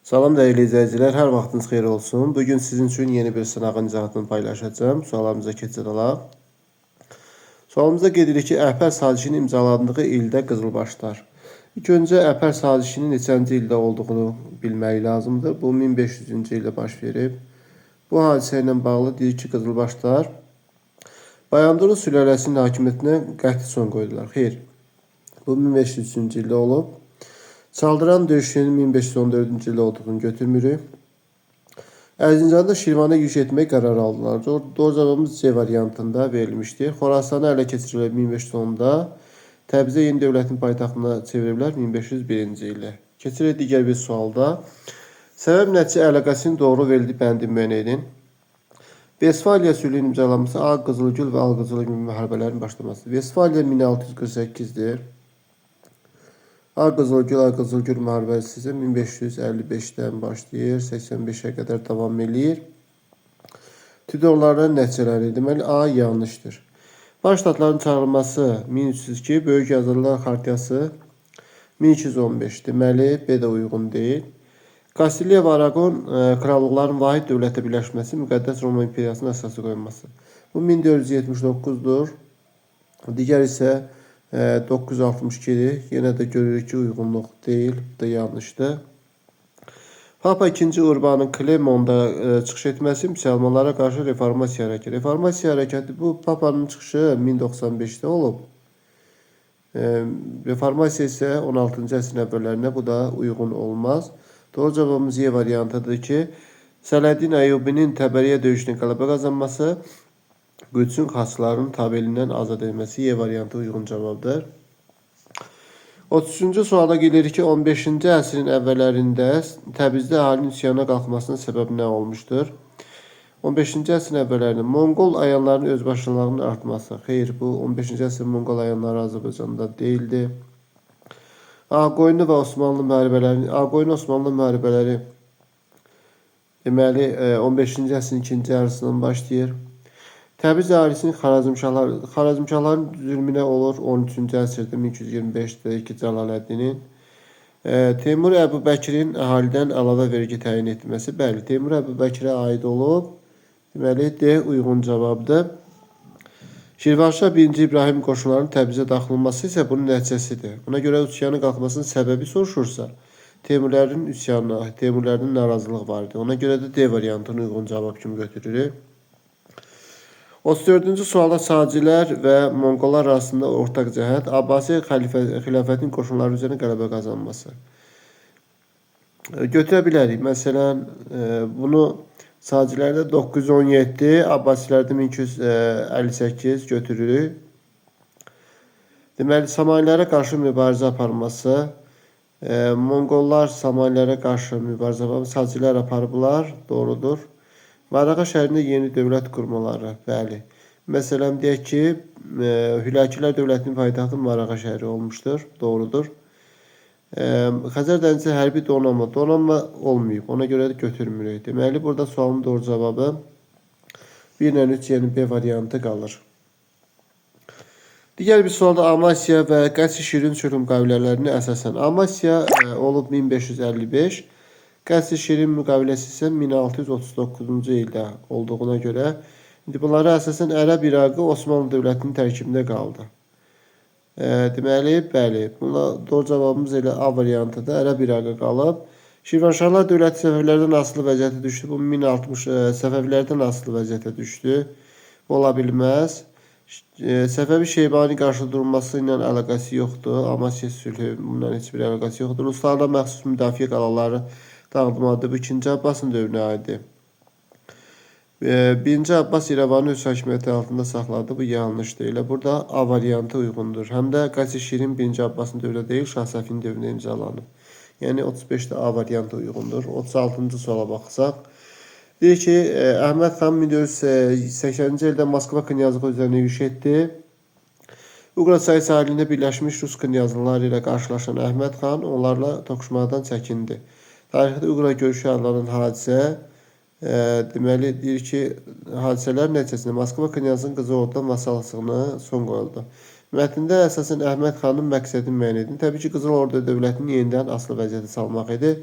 Salam dəyərli izləyicilər, hər vaxtınız xeyir olsun. Bugün sizin üçün yeni bir sınağın izahatını paylaşacağım. Suallarımıza keçid alaq. Sualımızda qeyd edirik ki, Əhpər sazişinin imzalandığı ildə Qızılbaşlar. İlk öncə Əhpər sazişinin neçənci ildə olduğunu bilmək lazımdır. Bu 1500-cü ildə baş verib. Bu hadisə ilə bağlı deyir ki, Qızılbaşlar Bayandurlu sülaləsinin hakimiyyətinə qəti son qoydular. Xeyr, bu 1503-cü ildə olub. Çaldıran döyüşünün 1514-cü ildə olduğunu götürmürük. Ərzincanda Şirvana yürüş etmək qərarı aldılar. Doğru cavabımız C variantında verilmişdir. Xorasanı ələ keçirirlər 1510-da. Təbrizə yeni dövlətin paytaxtına çeviriblər 1501-ci ildə. Keçirik digər bir sualda. Səbəb nəticə əlaqəsinin doğru verildiyi bəndi müəyyən edin. Vestfaliya sülhünün imzalanması Ağ Qızılgül və Al Qızılgül müharibələrin başlaması. Vestfaliya 1648-dir. Ağ Qızılgül, Ağ Qızılgül müharibəsi isə 1555-dən başlayır, 85-ə qədər davam eləyir. Tudorların nəticələri, deməli A yanlışdır. Baş ştatların çağırılması 1302, Böyük Yazarlar Xartiyası 1215, deməli B də uyğun deyil. Kastiliya və Araqon krallıqların vahid dövlətə birləşməsi, Müqəddəs Roma İmperiyasının əsası qoyulması. Bu 1479-dur. Digər isə 962-dir. Yenə də görürük ki, uyğunluq deyil. Bu da yanlışdır. Papa 2-ci Urbanın Klemonda çıxış etməsi müsəlmanlara qarşı reformasiya hərəkəti. Reformasiya hərəkəti bu Papanın çıxışı 1095-də olub. Reformasiya isə 16-cı əsrin əvvəllərində, bu da uyğun olmaz. Doğru cavabımız Y variantıdır ki, Sələddin Əyyubinin Təbəriyə döyüşünə qələbə qazanması, Qüdsün xaçlarının tabelindən azad edilməsi Y variantı uyğun cavabdır. 33-cü sualda gəlir ki, 15-ci əsrin əvvəllərində Təbrizdə əhalinin üsyana qalxmasına səbəb nə olmuşdur? 15-ci əsrin əvvəllərində Monqol ayanlarının özbaşınalığının artması. Xeyr, bu 15-ci əsrin Monqol ayanları Azərbaycanda deyildi. Ağqoyunlu və Osmanlı müharibələri, Ağqoyunlu Osmanlı müharibələri deməli 15-ci əsrin ikinci yarısından başlayır. Təbriz əhalisinin Xarəzmşahların zülmünə olur 13-cü əsrdə 1225-də Cəlaləddinin. Teymur Əbubəkirin əhalidən əlavə vergi təyin etməsi. Bəli, Teymur Əbubəkirə aid olub. Deməli, D uyğun cavabdır. Şirvanşah 1-ci İbrahim qoşunlarının Təbrizə daxil olması isə bunun nəticəsidir. Buna görə üsyanın qalxmasının səbəbi soruşursa, Teymurlərin üsyanı, Teymurlərin narazılığı var idi. Ona görə də D variantını uyğun cavab kimi götürürük. 34-cü sualda Sacilər və Monqollar arasında ortaq cəhət Abbasi xilafətin qoşunları üzərində qələbə qazanması. Götürə bilərik. Məsələn, bunu Sacilərdə 917, Abbasilərdə 1258 götürürük. Deməli, Samanilərə qarşı mübarizə aparması, Monqollar Samanilərə qarşı mübarizə aparması, Sacilər aparıblar, doğrudur. Marağa şəhərində yeni dövlət qurmaları, bəli. Məsələn, deyək ki, Hülakilər dövlətinin paytaxtı Marağa şəhəri olmuşdur, doğrudur. Xəzər dənizi hərbi donanma, donanma olmayıb, ona görə də götürmürük. Deməli, burada sualın doğru cavabı 1 ilə 3, yəni B variantı qalır. Digər bir sualda Amasya və Qəsr Şirin sülh müqavilələrinə əsasən Amasya olub 1555, Qəsr Şirin müqaviləsi isə 1639-cu ildə olduğuna görə indi bunlara əsasən Ərəb İraqı Osmanlı dövlətinin tərkibində qaldı. Deməli, bəli, buna doğru cavabımız elə A variantıdır. Ərəb İraqı qalıb. Şirvanşahlar dövləti Səfəvilərdən asılı vəziyyətə düşdü. Bu 1060 Səfəvilərdən asılı vəziyyətə düşdü. Bu ola bilməz. Səfəvi Şeybani qarşı durması ilə əlaqəsi yoxdur. Amasya sülhü bundan heç bir əlaqəsi yoxdur. Ruslarla məxsus müdafiə qalaları dağıtmalıdır. Bu 2-ci Abbasın dövrünə aiddir. 1-ci Abbas İrəvanı öz hakimiyyəti altında saxladı. Bu yanlışdır. Elə burada A variantı uyğundur. Həm də Qəsr Şirin 1-ci Abbasın dövründə deyil, Şah Səfinin dövründə imzalanıb. Yəni 35-də A variantı uyğundur. 36-cı suala baxsaq. Deyir ki, Əhməd xan 1480-ci ildə Moskva knyazlığı üzərinə yürüş etdi. Uqra çayı sahilində birləşmiş Rus knyazlıqları ilə qarşılaşan Əhməd xan onlarla toqquşmaqdan çəkindi. Tarixdə Uqra görüşü adlanan hadisə, deməli, deyir ki, hadisələr nəticəsində Moskva knyazının Qızıl Ordudan vasallığına son qoyuldu. Mətndə əsasən Əhməd xanın məqsədini müəyyən edin. Təbii ki, Qızıl Ordu dövlətini yenidən asılı vəziyyətə salmaq idi.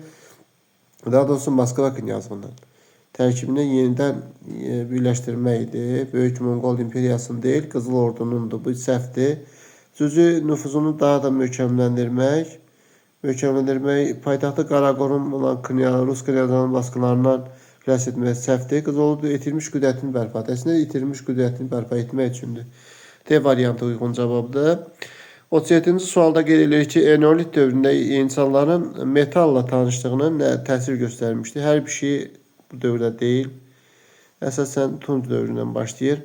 Daha doğrusu Moskva knyazlığının tərkibini yenidən birləşdirmək idi. Böyük Monqol imperiyasının deyil, Qızıl Ordunundur. Bu səhvdir. Cüzi nüfuzunu daha da möhkəmləndirmək, paytaxtı Qaraqorum olan Rus knyazlarının basqınlarından xilas etmək səhvdir. Qızıl Ordu itirmiş qüdrətini bərpa etmək. Əslində itirmiş qüdrətini bərpa etmək üçündür. D variantı uyğun cavabdır. 37-ci sualda qeyd edilir ki, Eneolit dövründə insanların metalla tanışlığına nə təsir göstərmişdi? Hər bir şey bu dövrdə deyil. Əsasən Tunc dövründən başlayır.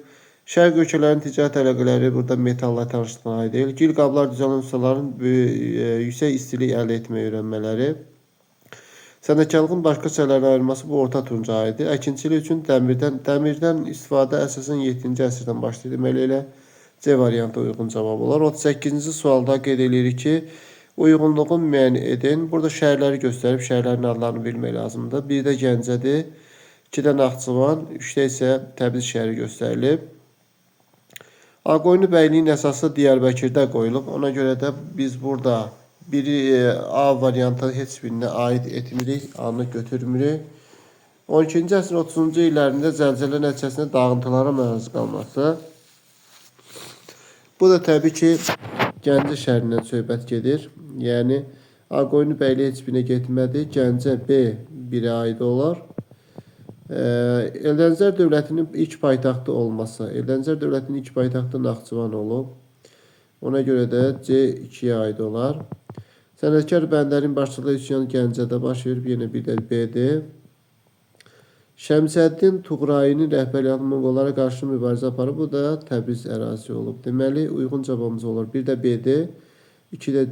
Şərq ölkələrinin ticarət əlaqələri burada metalla tanışlığına aid deyil. Gil qablar düzələn ustaların yüksək istilik əldə etməyi öyrənmələri. Sənətkarlığın başqa sahələrinə ayrılması bu orta tunca aiddir. Əkinçilik üçün dəmirdən istifadə əsasən 7-ci əsrdən başlayır. Deməli elə C variantı uyğun cavab olar. 38-ci sualda qeyd edirik ki, uyğunluğu müəyyən edin. Burada şəhərləri göstərib şəhərlərin adlarını bilmək lazımdır. 1-də Gəncədir, 2-də Naxçıvan, 3-də isə Təbriz şəhəri göstərilib. Ağqoyunlu bəyliyin əsası Diyarbəkirdə qoyulub. Ona görə də biz burada biri A variantı heç birinə aid etmirik, A-nı götürmürük. 12-ci əsrin 30-cu illərində zəlzələ nəticəsində dağıntılara məruz qalması. Bu da təbii ki, Gəncə şəhərindən söhbət gedir. Yəni Ağqoyunlu bəyliyi heç birinə getmədi. Gəncə B 1-ə aid olar. Eldənizlər dövlətinin ilk paytaxtı olması. Eldənizlər dövlətinin ilk paytaxtı Naxçıvan olub. Ona görə də C 2-yə aid olar. Sənətkar bəndərin başçılığı üsyan Gəncədə baş verib. Yenə bir də B-dir. Şəmsəddin Tuğrayinin rəhbərliyi Monqollara qarşı mübarizə aparıb. Bu da Təbriz ərazisi olub. Deməli, uyğun cavabımız olur. 1 də B-dir, 2 də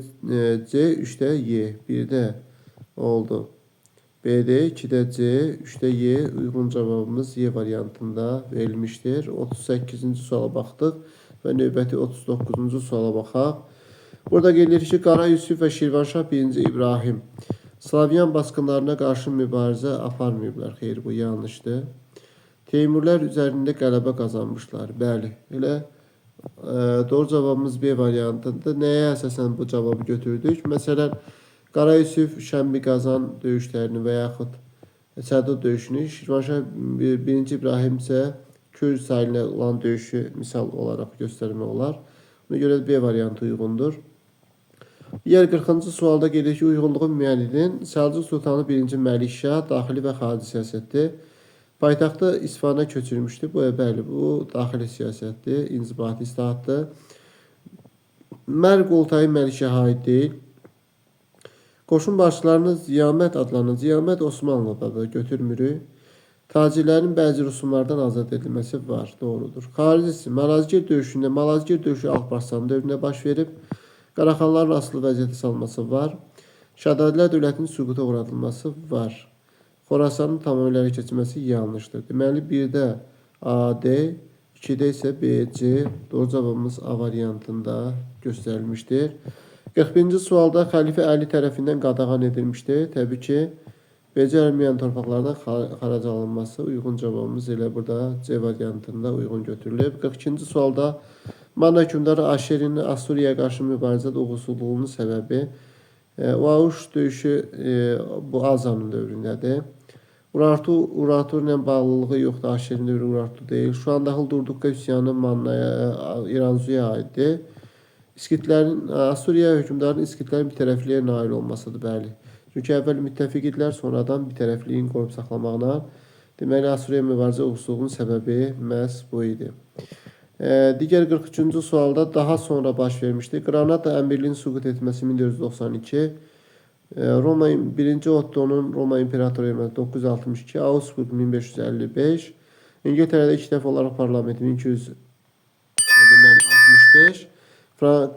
C, 3 də Y. 1 də oldu. B-də, 2-də C, 3-də Y. Uyğun cavabımız Y variantında verilmişdir. 38-ci suala baxdıq və növbəti 39-cu suala baxaq. Burada qeyd ki, Qara Yusif və Şirvanşah 1-ci İbrahim Slavyan basqınlarına qarşı mübarizə aparmayıblar. Xeyr, bu yanlışdır. Teymurlər üzərində qələbə qazanmışlar. Bəli, elə doğru cavabımız B variantındadır. Nəyə əsasən bu cavabı götürdük? Məsələn, Qara Yusif Şəmbi Qazan döyüşlərini və yaxud Sədud döyüşünü, Şirvanşah 1-ci İbrahim isə Kür sahilinə olan döyüşü misal olaraq göstərmək olar. Buna görə B variantı uyğundur. Digər 40-cı sualda qeyd edir ki, uyğunluğu müəyyən edin. Səlcuq Sultanı 1-ci Məlikşah daxili və xarici siyasətdir. Paytaxtı İsfahana köçürmüşdü. Bu, bəli, bu daxili siyasətdir, inzibati islahatdır. Mər qoltayı Məlikşaha aid deyil. Qoşun başçılarını Ziyamət adlanan Ziyamət Osmanlıdadır, götürmürük. Tacirlərin bəzi rüsumlardan azad edilməsi var, doğrudur. Xaricisi Malazgir döyüşündə, Malazgir döyüşü Alparslan dövründə baş verib. Qaraxanların asılı vəziyyətə salması var. Şəddadilər dövlətinin süquta uğradılması var. Xorasanın tamamilə ələ keçirməsi yanlışdır. Deməli, 1-də A, D, 2-də isə B, C. Doğru cavabımız A variantında göstərilmişdir. 41-ci sualda Xəlifə Əli tərəfindən qadağan edilmişdi. Təbii ki, becərilməyən torpaqlardan xərac alınması uyğun cavabımız elə burada C variantında uyğun götürülüb. 42-ci sualda Manna hökmdarı Aşerinin Asuriyaya qarşı mübarizədə uğursuzluğunun səbəbi Vauş döyüşü bu Azanın dövründədir. Urartu ilə bağlılığı yoxdur. Aşerin dövrü Urartu deyil. Şuandaxıl Durduqqa üsyanı Mannaya, İranzuya aiddir. İskitlərin, Asuriya hökmdarının İskitlərin bitərəfliyə nail olmasıdır, bəli. Çünki əvvəl müttəfiq idilər, sonradan bitərəfliyin qorub saxlamaqla. Deməli, Asuriya mübarizə uğursuzluğunun səbəbi məhz bu idi. Digər 43-cü sualda daha sonra baş vermişdi. Qranada əmirliyinin süqut etməsi 1492, Roma 1-ci Ottonun Roma imperatoru etməsi 962, Augsburg 1555, İngiltərədə ilk dəfə olaraq parlament 1265,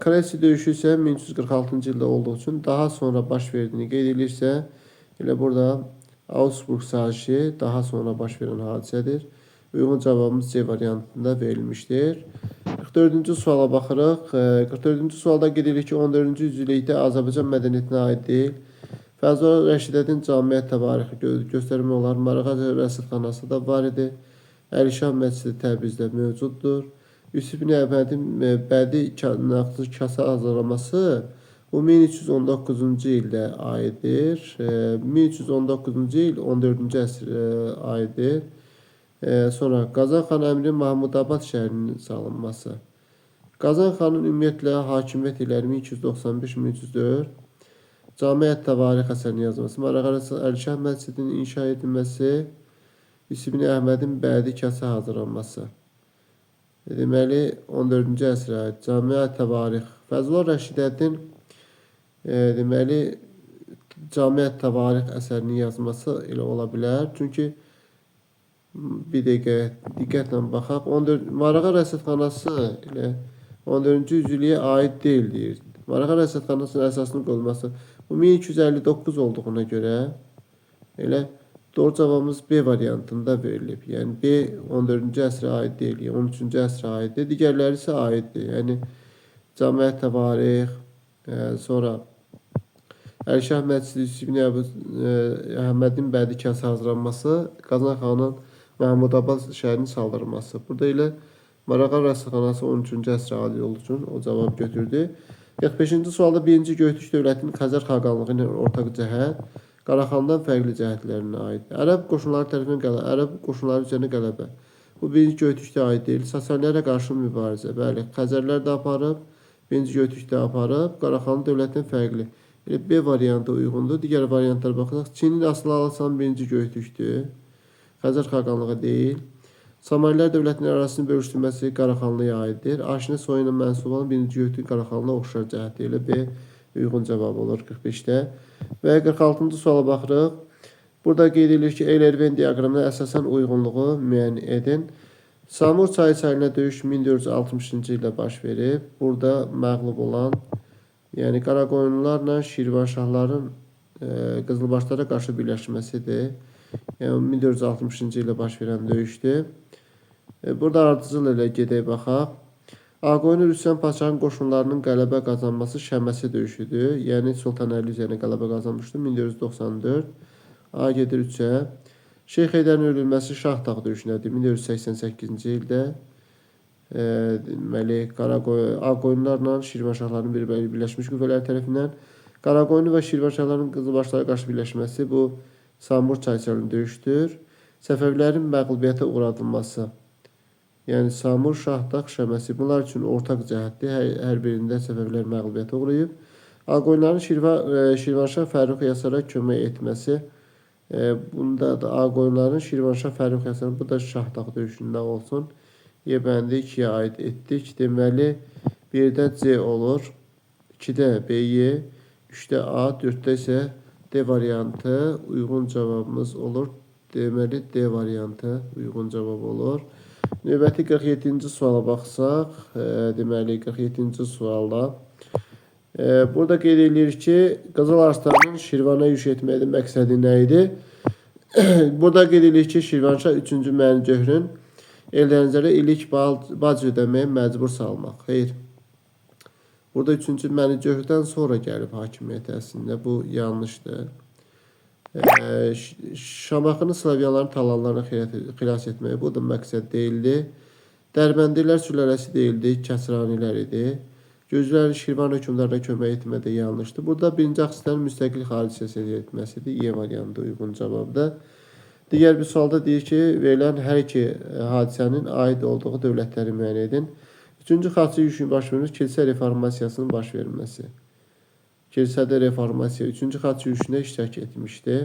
Kresi döyüşü isə 1346-cı ildə olduğu üçün daha sonra baş verdiyini qeyd edirsə, elə burada Augsburg sazişi daha sonra baş verən hadisədir. Uyğun cavabımız C variantında verilmişdir. 44-cü suala baxırıq. 44-cü sualda qeyd edilir ki, 14-cü yüzillikdə Azərbaycan mədəniyyətinə aid deyil. Fəzla Rəşidəddin Camiət təvarixi göstərmək olar. Marağa rəsədxanası da var idi. Əlişah məscidi Təbrizdə mövcuddur. Yusif ibn Əhmədin bədii kasa hazırlaması Bu 1319-cu ildə aiddir. 1319-cu il 14-cü əsrə aiddir. Sonra Qazan xan əmrinin Mahmudabad şəhərinin salınması. Qazan xanın ümumiyyətlə hakimiyyət illəri 1295-1304, Camiət Təvarix əsərinin yazılması, Marağa Əlişah məscidinin inşa edilməsi, İsmi Əhmədin bədi kası hazırlanması. Deməli 14-cü əsrə aid Camiət Təvarix. Fəzullah Rəşidəddin deməli Camiət Təvarix əsərinin yazması elə ola bilər. Çünki bir dəqiqə diqqətlə baxaq. 14 Marağa Rəsədxanası elə 14-cü yüzilliyə aid deyil deyir. Marağa Rəsədxanasının əsasının qoyulması bu 1259 olduğuna görə elə doğru cavabımız B variantında verilib. Yəni B 14-cü əsrə aid deyil, yəni 13-cü əsrə aiddir. Digərləri isə aiddir. Yəni Camiət Təvarix, sonra Əlişah Məscidi İbn Əbu Əhmədin bədi kası hazırlanması, Qazan xanın Mahmudabad şəhərinin saldırılması. Burada elə Marağa Rəsədxanası 13-cü əsrə aid olduğu üçün o cavab götürdü. 45-ci sualda 1-ci Göytürk dövlətinin Xəzər xaqanlığı ilə ortaq cəhət Qaraxandan fərqli cəhətlərinə aiddir. Ərəb qoşunları tərəfindən ərəb qoşunları üzərinə qələbə. Bu 1-ci Göytürkdə aid deyil. Sasanilərə qarşı mübarizə. Bəli, Xəzərlər də aparıb, 1-ci Göytürk də aparıb, Qaraxanlı dövlətindən fərqli. Elə B variantı uyğundur. Digər variantlara baxsaq, Çinin asılı alasan 1-ci Göytürkdür. Xəzər xaqanlığı deyil. Samanilər dövlətinin arasının bölüşdürməsi Qaraxanlıya aiddir. Aşina soyuna mənsub olan 1-ci Göytürk Qaraxanlığa oxşar cəhətdir. Elə B uyğun cavab olur 45-də. Və 46-cı suala baxırıq. Burada qeyd edilir ki, Euler-Venn diaqramına əsasən uyğunluğu müəyyən edin. Samur çayı sahilində döyüş 1460-cı ildə baş verib. Burada məğlub olan, yəni Qaraqoyunlularla Şirvanşahların Qızılbaşlara qarşı birləşməsidir. Yəni 1460-cı ildə baş verən döyüşdür. Burada ardıcıl ilə gedək baxaq. Ağqoyunlu Rüstəm Padşahın qoşunlarının qələbə qazanması Şəməsi döyüşüdür. Yəni Sultan Əli üzərinə qələbə qazanmışdı 1494. A gedir 3-ə. Şeyx Heydərin öldürülməsi Şahdağ döyüşündədir 1488-ci ildə. Deməli Ağqoyunlularla Şirvanşahların birləşmiş qüvvələri tərəfindən Qaraqoyunlu və Şirvanşahların Qızılbaşlara qarşı birləşməsi bu Samur çayı çölündə döyüşdür. Səfəvilərin məğlubiyyətə uğradılması. Yəni Samur, Şahdağ, Şəməsi bunlar üçün ortaq cəhətdir. Hər birində Səfəvilər məğlubiyyətə uğrayıb. Ağqoyunların Şirvanşah Fərrux Yasara kömək etməsi. Bunda da Ağqoyunların Şirvanşah Fərrux Yasara, bu da Şahdağ döyüşündə olsun. Y bəndi 2-yə aid etdik. Deməli 1-də C olur, 2-də B, 3-də A, 4-də isə D variantı uyğun cavabımız olur. Deməli D variantı uyğun cavab olur. Növbəti 47-ci suala baxsaq, deməli 47-ci sualda burada qeyd edilir ki, Qızıl Arslanın Şirvana yürüş etməkdə məqsədi nə idi? Burada qeyd edilir ki, Şirvanşah 3-cü Məncöhrün Eldənizlərə illik bac ödəməyə məcbur salmaq. Xeyr. Burada 3-cü Məncöhrdən sonra gəlib hakimiyyətə əslində. Bu yanlışdır. Şamaxını Slavyanların talanlarına xilas etmək. Bu da məqsəd deyildi. Dərbəndilər sülaləsi deyildi, Kəsranilər idi. Gürcülərin Şirvan hökmdarına kömək etmədə yanlışdır. Burada 1-ci Axsistanın müstəqil xarici siyasət etməsidir. Y variantı uyğun cavabdır. Digər bir sualda deyir ki, verilən hər iki hadisənin aid olduğu dövlətləri müəyyən edin. 3-cü Xaçı yürüşünün baş verməsi kilsə reformasiyasının baş verməsi. Kilsədə reformasiya 3-cü Xaçı yürüşündə iştirak etmişdi.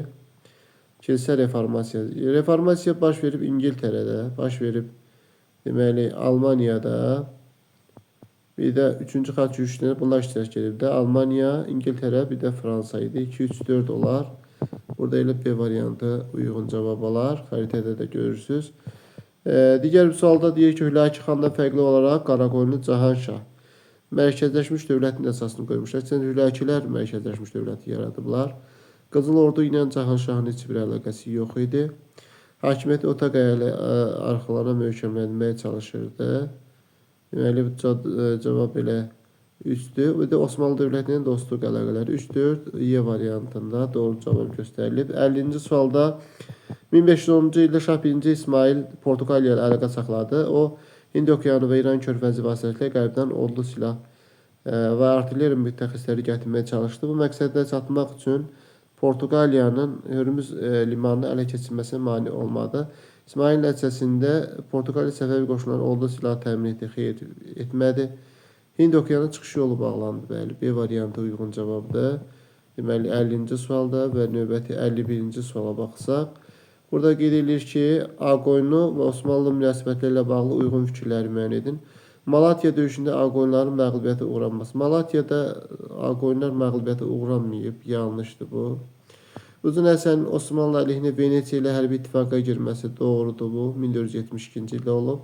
Kilsə reformasiyası. Reformasiya baş verib İngiltərədə, baş verib deməli Almaniyada. Bir də 3-cü Xaç yürüşündə bunlar iştirak edibdi. Almaniya, İngiltərə, bir də Fransa idi. 2, 3, 4 olar. Burada elə B variantı uyğun cavab olar. Xəritədə də görürsünüz. Digər bir sualda deyir ki, Hülaki xandan fərqli olaraq Qaraqoyunlu Cahanşah mərkəzləşmiş dövlətin əsasını qoymuşlar. Əslində Hülakilər mərkəzləşmiş dövləti yaradıblar. Qızıl Ordu ilə Cahanşahın heç bir əlaqəsi yox idi. Hakimiyyəti Otaq arxalarına möhkəmləndirməyə çalışırdı. Deməli, cavab elə 3-dür. Bu da Osmanlı dövlətinin dostluq əlaqələri 3-4 Y variantında doğru cavab göstərilib. 50-ci sualda 1510-cu ildə Şah 1-ci İsmail Portuqaliya ilə əlaqə saxladı. O, Hind okeanı və İran körfəzi vasitəsilə qərbdən odlu silah və artilleriya mütəxəssisləri gətirməyə çalışdı. Bu məqsədə çatmaq üçün Portuqaliyanın Hörmüz limanını ələ keçirməsinə mane olmadı. İsmail nəticəsində Portuqaliya Səfəvi qoşunları oldu silah təmin etdi, xeyr etmədi. Hind okeanı çıxış yolu bağlandı. Bəli, B variantı uyğun cavabdır. Deməli 50-ci sualda və növbəti 51-ci suala baxsaq, burada qeyd edilir ki, Ağqoyunlu və Osmanlı münasibətləri ilə bağlı uyğun fikirləri müəyyən edin. Malatya döyüşündə Ağqoyunların məğlubiyyətə uğranması. Malatyada Ağqoyunlar məğlubiyyətə uğranmayıb, yanlışdır bu. Uzun Həsənin Osmanlı əleyhinə Venesiya ilə hərbi ittifaqa girməsi doğrudur bu. 1472-ci ildə olub.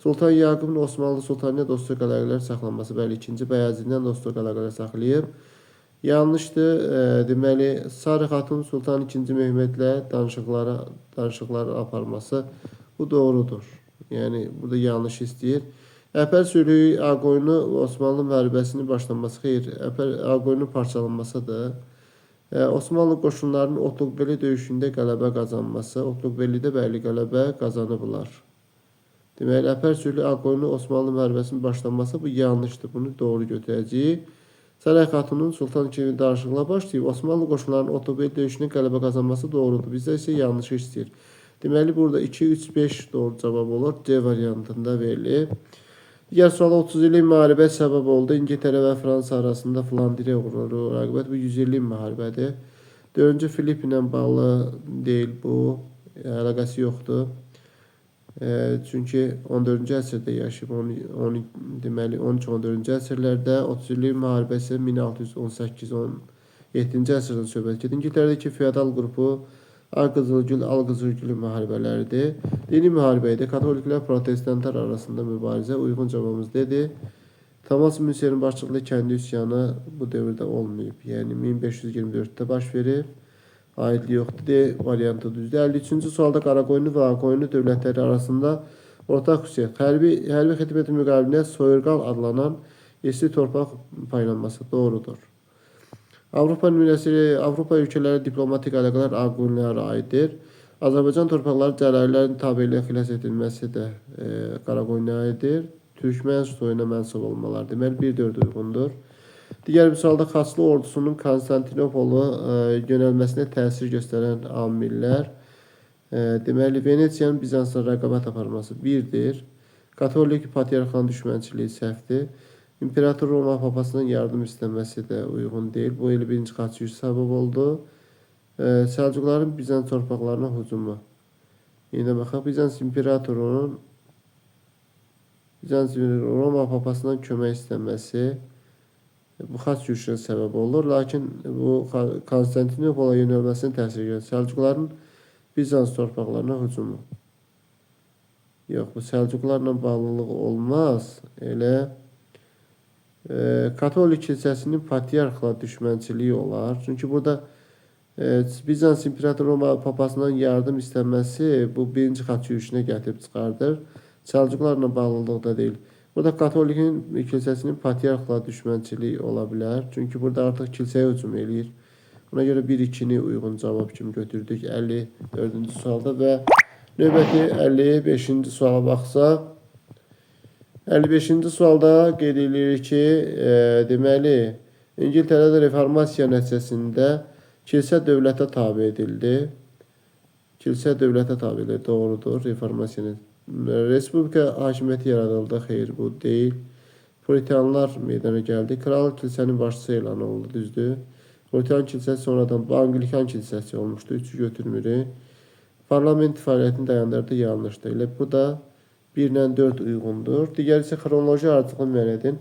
Sultan Yaqubun Osmanlı sultanı ilə dostluq əlaqələri saxlanması. Bəli, 2-ci Bəyazidlə dostluq əlaqələri saxlayıb. Yanlışdır. Deməli, Sarı Xatun Sultan II. Mehmedlə danışıqları aparması bu doğrudur. Yəni burada yanlış istəyir. Əpər sülhü Ağqoyunlu Osmanlı müharibəsinin başlanması xeyr, Əpər Ağqoyunlu parçalanmasıdır. Osmanlı qoşunlarının Otluqbeli döyüşündə qələbə qazanması, Otluqbelidə bəli qələbə qazanıblar. Deməli, Əpər sülhü Ağqoyunlu Osmanlı müharibəsinin başlanması bu yanlışdır. Bunu doğru götürəcəyik. Saray Xatunun Sultan II danışıqla başlayıb Osmanlı qoşunlarının Otluqbeli döyüşündə qələbə qazanması doğrudur. Bizdə isə yanlışı istəyir. Deməli, burada 2, 3, 5 doğru cavab olur. C variantında verilib. Digər suala 30 illik müharibə səbəb oldu. İngiltərə və Fransa arasında Flandriya uğrunda rəqabət bu 100 illik müharibədir. 4-cü Filip ilə bağlı deyil bu. Əlaqəsi yoxdur. Çünki 14-cü əsrdə yaşayıb, deməli 13-14-cü əsrlərdə 30 illik müharibəsi 1618-17-ci əsrdən söhbət gedir. İngiltərədəki feodal qrupu Ağ Qızılgül, Al Qızılgül müharibələridir. Dini müharibə idi. Katoliklər, protestantlar arasında mübarizə uyğun cavabımız dedi. Thomas Münser'in başçılığı kəndi üsyanı bu dövrdə olmayıb. Yəni 1524-də baş verib. Aidliyi yoxdur. D variantı düzdür. 53-cü sualda Qaraqoyunlu və Ağqoyunlu dövlətləri arasında ortaq xüsusiyyət. Hərbi xidmətin müqabilində soyurqal adlanan isti torpaq paylanması doğrudur. Avropa nümunəsi Avropa ölkələri diplomatik əlaqələr Ağqoyunlulara aiddir. Azərbaycan torpaqları Cəlalilərin tabeliyə xilas edilməsi də Qaraqoyunluya aiddir. Türkmən soyuna mənsub olmaları. Deməli 1-4 uyğundur. Digər bir sualda Xaçlı ordusunun Konstantinopolu yönəlməsinə təsir göstərən amillər. Deməli Venesiyanın Bizansla rəqabət aparması 1-dir. Katolik patriarxanın düşmənçiliyi səhvdir. İmperator Roma papasından yardım istəməsi də uyğun deyil. Bu elə birinci xaç yürüşü səbəb oldu. Səlcuqların Bizans torpaqlarına hücumu. Yenə baxaq Bizans imperatorunun Bizans Roma papasından kömək istəməsi bu xaç yürüşünə səbəb olur. Lakin bu Konstantinopola yönəlməsinə təsir edir. Səlcuqların Bizans torpaqlarına hücumu. Yox, bu Səlcuqlarla bağlılığı olmaz. Elə Katolik kilsəsinin patriarxla düşmənçiliyi olar. Çünki burada Bizans imperatoru Roma papasından yardım istəməsi bu birinci xaç yürüşünə gətirib çıxardır. Səlcuqlarla bağlılıqda deyil. Burada Katolikin kilsəsinin patriarxla düşmənçiliyi ola bilər. Çünki burada artıq kilsəyə hücum eləyir. Buna görə 1-2-ni uyğun cavab kimi götürdük 54-cü sualda və növbəti 55-ci suala baxsaq. 55-ci sualda qeyd edilir ki, deməli, İngiltərədə reformasiya nəticəsində kilsə dövlətə tabe edildi. Kilsə dövlətə tabe edildi, doğrudur, reformasiya. Respublika hakimiyyəti yaradıldı, xeyr, bu deyil. Puritanlar meydana gəldi. Kral kilsənin başçısı elan olundu, düzdür. Puritan kilsəsi sonradan bu Anglikan kilsəsi olmuşdu, üçü götürmürük. Parlament fəaliyyətini dayandırdı, yanlışdır. Elə bu da 1 ilə 4 uyğundur. Digər isə xronoloji ardıcıllığı müəyyən edin.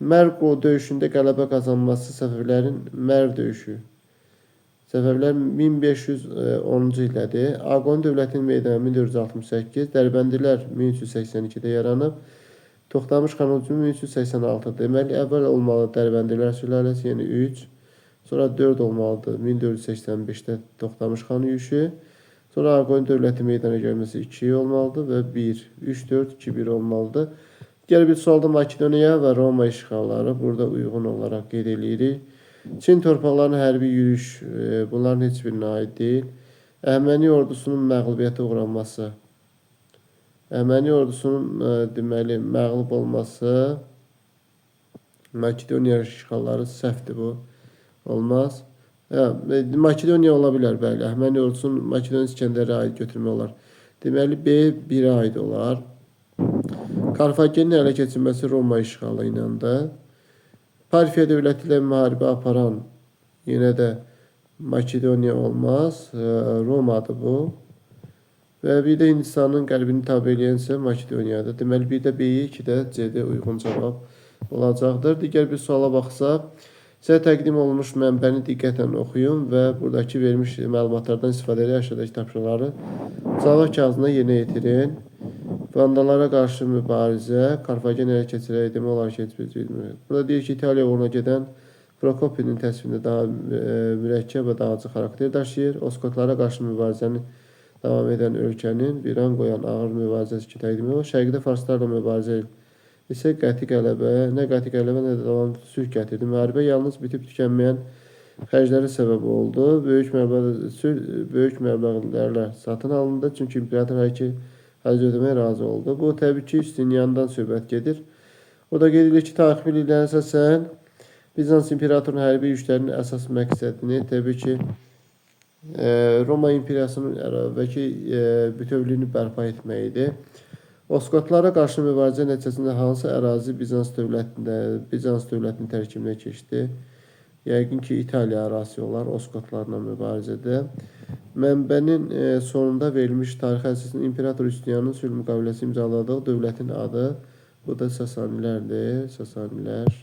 Mərv döyüşündə qələbə qazanması Səfəvilərin Mərv döyüşü. Səfəvilər 1510-cu ildədir. Ağqoyunlu dövlətinin meydanı 1468, Dərbəndilər 1382-də yaranıb. Toxtamış xan hücumu 1386-da. Deməli, əvvəl olmalı Dərbəndilər sülaləsi, yəni 3. Sonra 4 olmalıdır 1485-də Toxtamış xan yürüşü. Sonra Ağqoyunlu dövləti meydana gəlməsi 2 olmalıdır və 1, 3, 4, 2, 1 olmalıdır. Digər bir sualda Makedoniya və Roma işğalları burada uyğun olaraq qeyd eləyirik. Çin torpaqlarına hərbi yürüyüş bunların heç birinə aid deyil. Əhəməni ordusunun məğlubiyyətə uğranması. Əhəməni ordusunun deməli məğlub olması Makedoniya işğalları səhvdir bu. Olmaz. Hə, Makedoniya ola bilər, bəli. Əhəməni ordusunun Makedoniya İsgəndərə aid götürmək olar. Deməli, B 1-ə aid olar. Karfagenin ələ keçirməsi Roma işğalı iləndir. Parfiya dövləti ilə müharibə aparan yenə də Makedoniya olmaz. Romadır bu. Və bir də Hindistanın qərbini tabe eləyən isə Makedoniyadır. Deməli, bir də B-yə, 2 də C-də uyğun cavab olacaqdır. Digər bir suala baxsaq, sizə təqdim olunmuş mənbəni diqqətlə oxuyun və buradakı verilmiş məlumatlardan istifadə edərək aşağıdakı tapşırıqları cavab kağızına yerinə yetirin. Vandallara qarşı mübarizə, Karfagen ələ keçirərək demək olar ki, heç bir bilmir. Burada deyir ki, İtaliya uğruna gedən Prokopinin təsvirində daha mürəkkəb və dağıcı xarakter daşıyır. Oskotlara qarşı mübarizəni davam edən ölkənin viran qoyan ağır mübarizəsi ki, təqdim olunur. Şərqdə farslarla mübarizə isə qəti qələbə, nə qəti qələbə, nə də davamlı sülh gətirdi. Müharibə yalnız bitib tükənməyən xərclərə səbəb oldu. Böyük məbləğlərlə satın alındı. Çünki imperator hər iki xərc ödəməyə razı oldu. Bu təbii ki, Üstünyandan söhbət gedir. O da qeyd edilir ki, tarixi biliklərə əsasən Bizans imperatorunun hərbi yürüşlərinin əsas məqsədini təbii ki, Roma imperiyasının əlavəki bütövlüyünü bərpa etmək idi. Oskotlara qarşı mübarizə nəticəsində hansı ərazi Bizans dövlətinin tərkibinə keçdi? Yəqin ki, İtaliya ərazisi olar Oskotlarla mübarizədə. Mənbənin sonunda verilmiş tarixi əsasında İmperator Üstünyanın sülh müqaviləsi imzaladığı dövlətin adı, bu da Sasanilərdir. Sasanilər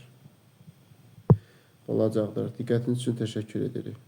olacaqdır. Diqqətiniz üçün təşəkkür edirik.